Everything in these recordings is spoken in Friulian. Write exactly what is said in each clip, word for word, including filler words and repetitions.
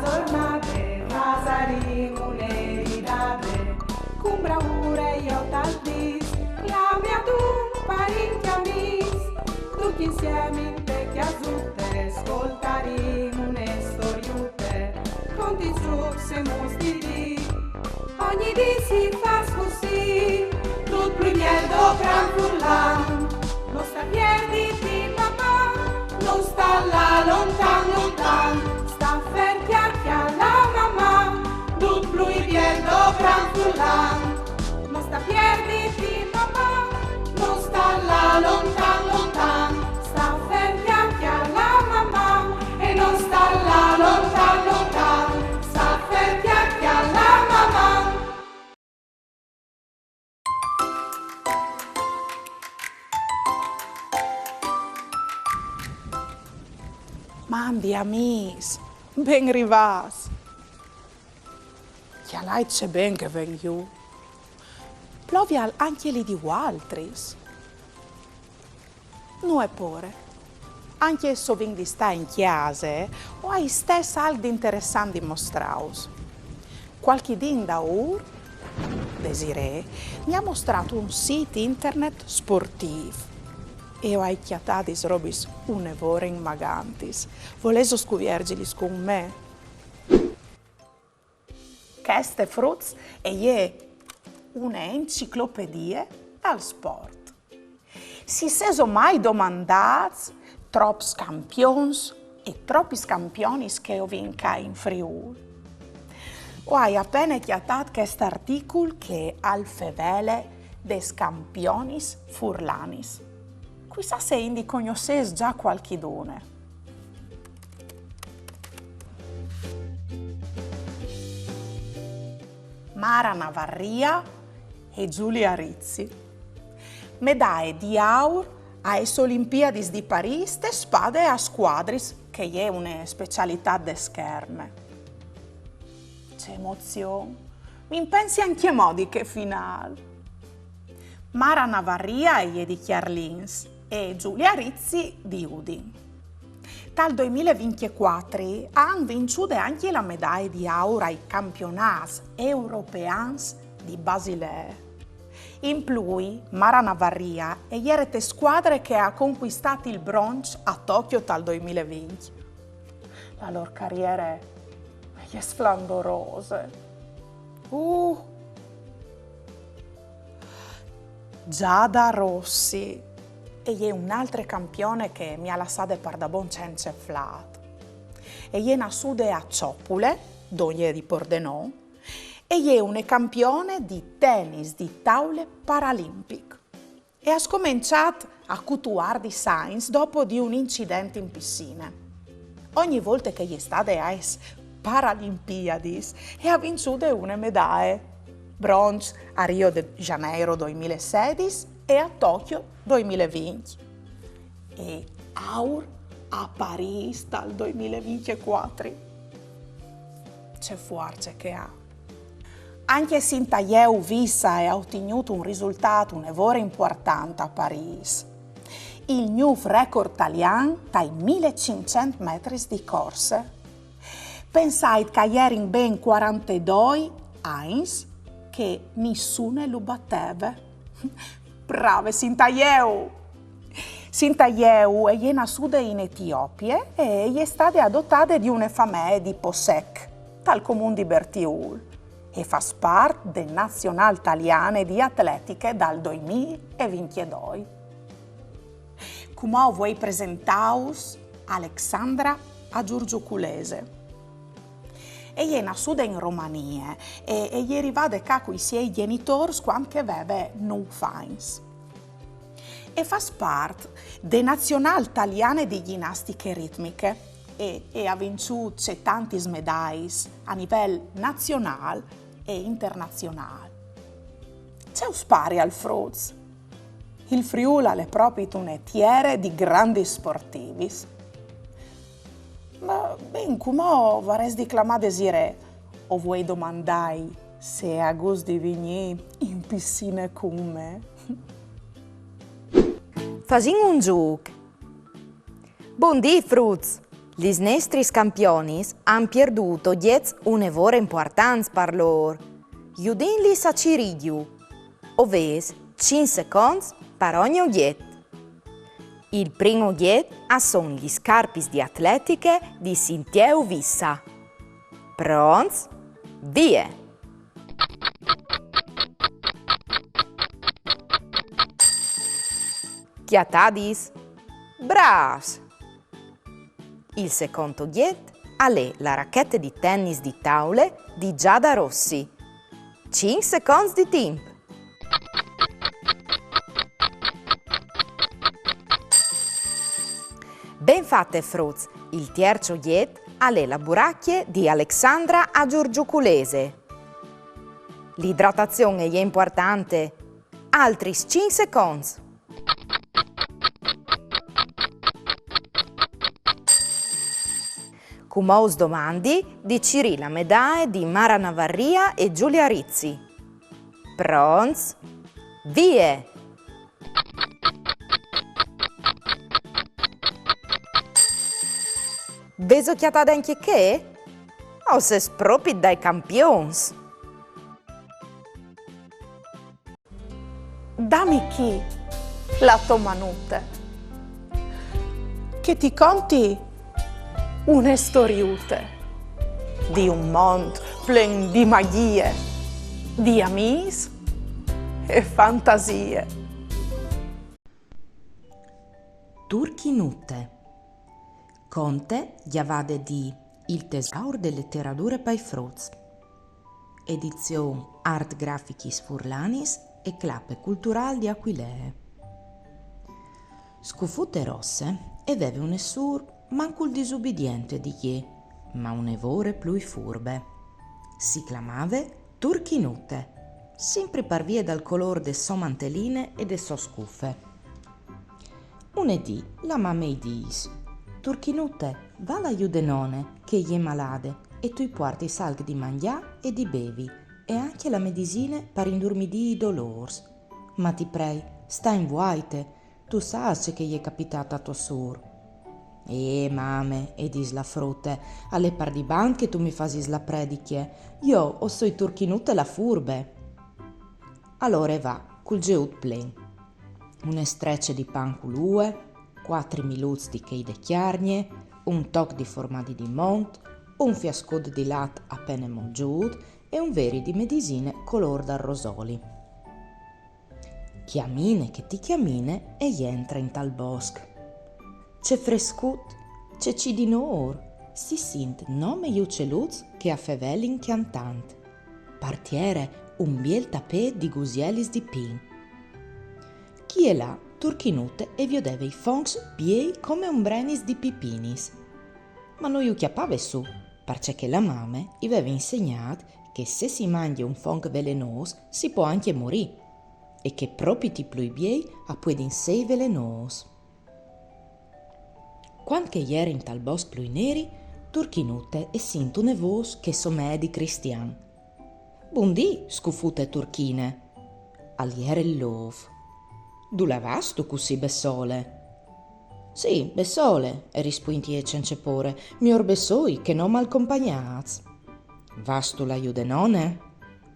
Zornade, fasarìn une ridade, cun braure jo tal dis, clame adun parinti amîs, ducj insiemi inte cjasute, scoltarìn une storiute, contis zûcs e muts di dì. Ogni dì si fâs cussì, dut plui biel do cran furlan. No sta pierditi, mamà, no sta lâ lontan, lontan. Sta fer cjale, cjale, mamà, dut plui biel do cran furlan. No sta pierditi, mamà, no sta lâ lontan, lontan. Sta fer cjale, cjale, mamà, e no sta lâ lontan, lontan. Sta fer cjale, cjale, mamà. Mandi amîs, ben rivâts. Cjalait ce ben che e ven jù. Plovial ancje li di voaltris? Nuie pôre. Ancje se o vin di stâ in cjase, o ai istès alc di interessant di mostrâus. Cualchi dì indaûr, Desirée mi à mostrât un sît internet sportîf. E o ai cjatadis robis une vore inmagantis. Volêso scuvierzilis cun me? Cheste, fruts, e je une enciclopedie dal sport. Si sêso mai domandâts trops campions e tropis campionis che o vin ca in Friûl? O ai a pene cjatât chest articul che al fevele des campionis furlanis. Cuissà se indi cognossês za cualchidune. Mara Navarria e Giulia Rizzi. Medaie di aur aes Olimpiadis di Parîs te spade a scuadris, che e je une specialitât de scherme. Ce emozion! Mi impensi ancjemò di chê finâl. Mara Navarria e je di Cjarlins e Giulia Rizzi di Udin. Tal doi mil e vincjecuatri a àn vinçude ancje la medaie di aur ai campionâts europeans di Basilea. In plui, Mara Navarria e jere te scuadre che e à concuistât il bronç a Tokyo tal doi mil e vincj. La lôr cariere e je sflandorose. Uh! Giada Rossi e je une altre campione che mi à lassade pardabon cence flât. E je nassude a Ciopule, dongje di Pordenone, e je une campione di tenis di taule paralimpic. E à scomençât a cutuardi agns dopo di un incident in pissine. Ogni volte che e je stade aes Paralimpiadis e à vinçude une medaie. Bronç a Rio de Janeiro doi mil e sedis e a Tokyo doi mil e vincj. E aur a Parîs tal doi mil e vincjecuatri. Ce fuarce che e à. Ancje Sinta Jeu Vissa e à otignût un risultât une vore impuartant a Parîs. Il gnûf record talian tai mil e cinccent metris di corse. Pensait che a jerin ben cuarantedoi agns che nissune lu bateve. Brave Sinta Jeu! Sinta Jeu e je nassude in Etiopie e e je stade adotade di une famee di Possec, tal comun di Bertiûl, e e fâs part de nazionâl taliane di atletiche dal doi mil e vincjedoi. Cumò o vuei presentâus Alexandra Agiurgiuculese. E je nassude in Romanie e e je rivade ca cui siei gjenitôrs cuant che e veve nûf agns. E fâs part de nazionâl taliane di gjinastiche ritmiche e e à vinçût cetantis medaiis a nivel nazionâl e internazionâl. Ce us parial, fruts? Il Friûl al è propit une tiere di grandis sportivis. Ma ben, cumò o varès di clamâ Desirée, o vuei domandâi se e à gust di vignî in pissine cun me. Fasìn un zûc. Bundì, fruts! Lis nestris campionis àn pierdût ogjets une vore impuartants par lôr. Judìnlis a cirîju. O vês cinc seconts par ogni ogjet. Il prin ogjet a son lis scarpis di atletiche di Sintieu Vissa. Pronts? Vie! Cjatadis? Brâfs! Il secont ogjet al è la rachete di tennis di taule di Giada Rossi. Cinc seconts di timp. Ben fate, fruts! Il tierç ogjet al è la buracje di Alexandra a Giurgiuculese. L'idratazion e je impuartante. Altris cinc seconts. Cumò us domandi di cirî la medae di Mara Navarria e Giulia Rizzi. Pronts? Vie! Vêso cjatade ancje chê? O sês propit dai campions! Dami chi la tô manute, che ti conti une storiute di un mont plen di magjie, di amîs e fantasie. Turchinute. Conte gjavade di Il tesaur de leteradure pai fruts. Edizion Art Grafichis Furlanis e Clape Culturâl di Aquilee. Scufute Rosse e veve une sûr mancul disubidiente di jê, ma une vore plui furbe. Si clamave Turchinute, simpri par vie dal colôr de sô manteline e de sô scufe. Une dì la mame i dîs: Turchinute, va là jù de none, che e je malade, e tu i puartis alc di mangjâ e di bevi, e ancje la medisine par indurmidî i dolôrs. Ma ti prei, sta invuaite, tu sâs ce che e je capitât a tô sûr. Eh, mame, e dîs la frute, al è pardibant che tu mi fasis la predicje, jo o soi Turchinute la furbe. Alore e va, cul zeut plen. Une strece di pan cul ue, cuatri miluts di chei de Cjargne, un toc di formadi di mont, un fiascut di lat a pene molzût e un veri di medisine colôr dal rosoli. Cjamine che ti cjamine e jentre intal bosc. Ce frescut, ce cidinôr, si sint nome i uceluts che a fevelin cjantant. Par tiere un biel tapêt di gusielis di pin. Chi e là Turchinute e viodeve i foncs biei come ombrenis di pipinis. Ma no ju cjapave sù, parcè che la mame i veve insegnât che se si mangje un fonc velenôs si pò ancje morî, e che propit i plui biei a puedin sei velenôs. Cuant che e jere intal bosc plui neri, Turchinute e sint une vôs che e somee di cristian. Bundì, scufute turchine! Al jere il lôf. Dulà vâstu cussì bessole? Sì, bessole, e rispuint jê cence pôre, miôr bessôi che no malcompagnâts. Vâstu là jù de none?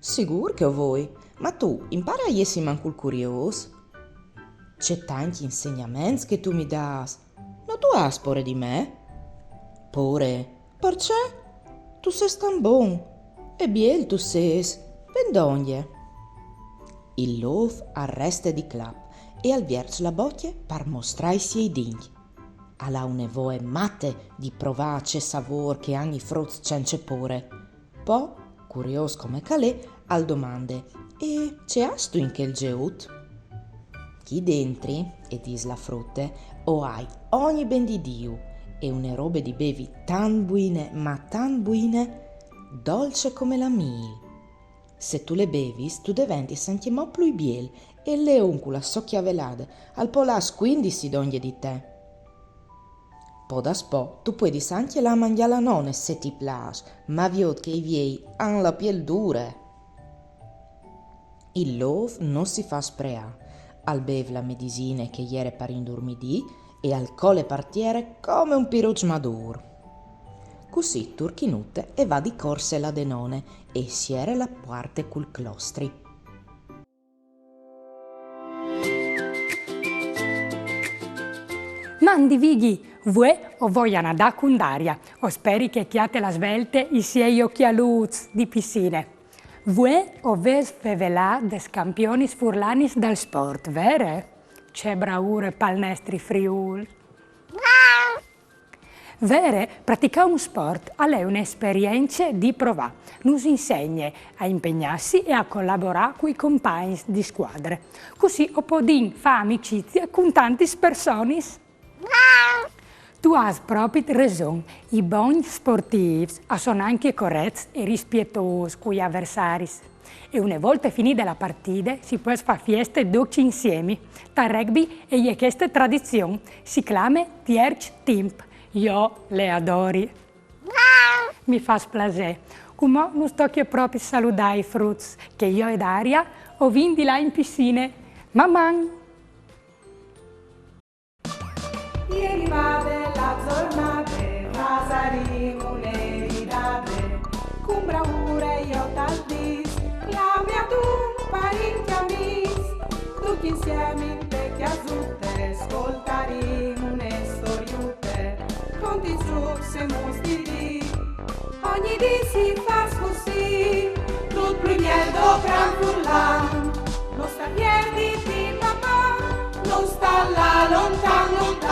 Sigûr che o voi, ma tu impare a jessi mancul curiôs. Ce tancj insegnaments che tu mi dâs! No tu âs pôre di me? Pôre? Parcè? Tu sês tant bon. E biel tu sês. Ven dongje. Il lôf al reste di clap e al vierç la bocje par mostrâi i siei dincj. Al à une voie mate di provâ ce savôr che a àn i fruts cence pôre. Po, curiôs come che al è, al domande: E ce âstu in chel zeut? Chi dentri, e dîs la frute, o ai ogni ben di Diu, e une robe di bevi tant buine, ma tant buine, dolce come la mîl. Se tu le bevis, tu deventis ancjemò plui biel, e il leon cu la sô cjavelade al pò lâ a scuindisi dongje di te. Po daspò tu puedis ancje lâ a mangjâ la none se ti plâs, ma viôt che i viei a àn la piel dure. Il lôf no si fâs preâ, al bêf la medisine che e jere par indurmidî e al cole par tiere come un piruç madur. Cussì Turchinute e va di corse là denone e siere la puarte cul clostri. Mandi Vighi, vuê o voi a nadâ cun Daria. O speri che e cjate la svelte i siei ocjalûts di pissine. Vuê o vês fevelât des campionis furlanis dal sport, vere? Ce braure pal nestri Friûl! Vere, praticâ un sport al è une esperience di provâ. Nus insegne a impegnâsi e a colaborâ cui compagns di scuadre. Cussì o podìn fâ amicizie cun tantis personis. Tu âs propit reson, i bogns sportîfs a son ancje corets e rispietôs cui aversaris. E une volte finide la partide si pues fâ fieste ducj insiemi. Tal rugby e je cheste tradizion, si clame tierç timp. Jo le adori. Mi fâs plasê. Cumò nus tocje propit saludâ i fruts, che jo e Daria o vin di lâ in pissine. Maman! E rivade la zornade, fasarìn une ridade, cun braure jo tal dîs, clame adun parinti amîs, ducj insiemi inte cjasute, scoltarìn une storiute, conti zûcs e muts di dì. Ogni dì si fâs cussì, dut plui biel do cran furlan, no sta pierdi di papà, no sta lâ lontan, lontan.